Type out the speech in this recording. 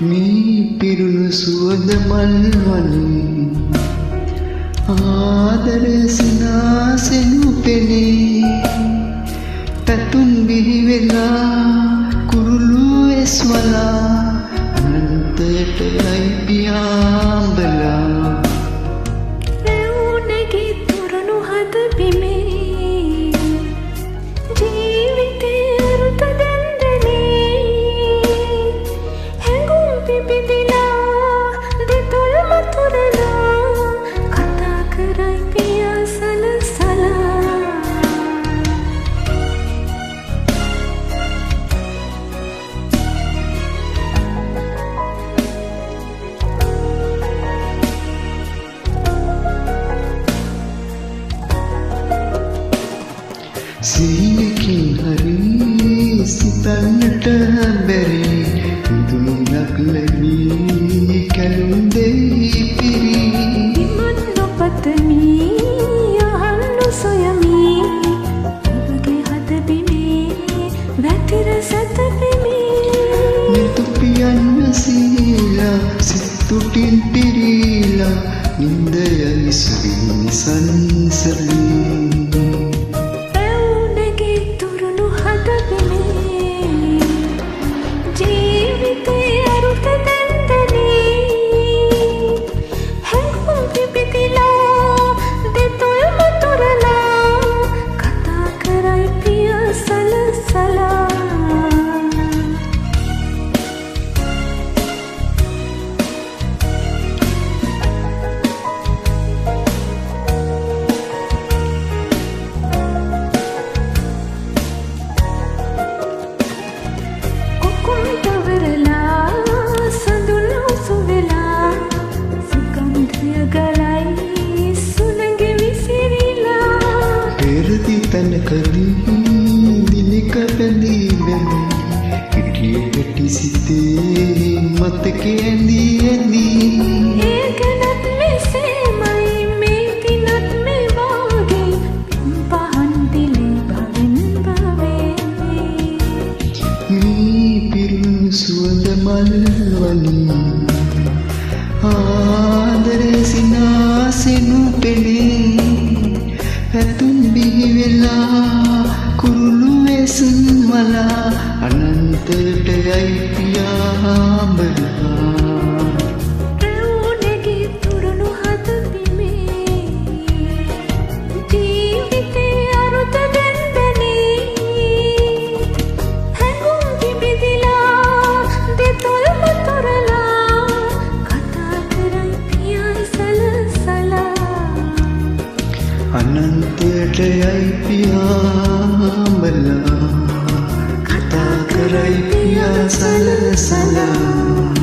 මේ පිරුණු සුවඳ මල් වනේ ආදර සිනාසෙනු පෙනේ පැතුම් බිහි වෙලා කුරුළු ඇස්වලා අනන්තයට යයි පියාඹලා රැව් නැගී තුරුණු හද බිමේ ජීවිතේ අරුත දැන් දැනේ හැඟුම් පිබිදිලා දෙතොල් මතුරලා කතා කරයි පියා සලසලා. සීනකින් හරි සිතන්නට බැරි දුනක් ලැබී කැලුම් දෙහි පිරි විමන් නොපතමි අහන් නොසොයමි ඔබගේ හද බිමේ වැතිර සැතපෙමි. නිතු පියන් වැසීලා සිත් තුටින් පිරීලා නින්ද යයි සුවිනි සංසලී. රැව් නැගී තුරුණු හද බිමේ ජීවිතේ අරුත දැන් දැනේ හැඟුම් පිබිදිලා දෙතොල් මතුරලා කතා කරයි පියා සලසලා. කොකුන් තවරලා සඳුන් හුසු වෙලා සුගන්ධය ගලයි සුළඟ විසිරිලා. පෙරදි තැනකදී දිනක බැඳී බැඳී හිටියේ ගැටි සිතේ මතකේ ඇඳී ඇඳී. ඒ ගැනත් මෙසේමයි මේ දිනත් මේ වාගේ පින් පහන් දිලේ භවෙන් භවේ. මේ පිරුණු සුවඳ මල් වනේ ආදරේ සිනාසෙනු පෙනේ පැතුම් බිහි වෙලා කුරුළු ඇස් මලා අනන්තයට යයි පියාඹලා. රැව් නැගී තුරුණු හද බිමේ ජීවිතේ අරුත දැන් දැනේ හැඟුම් පිබිදිලා දෙතොල් මතුරලා කතා කරයි පියා සලසලා. අනන්තයට යයි පියාඹලා කතා කරයි පියා සලසලා.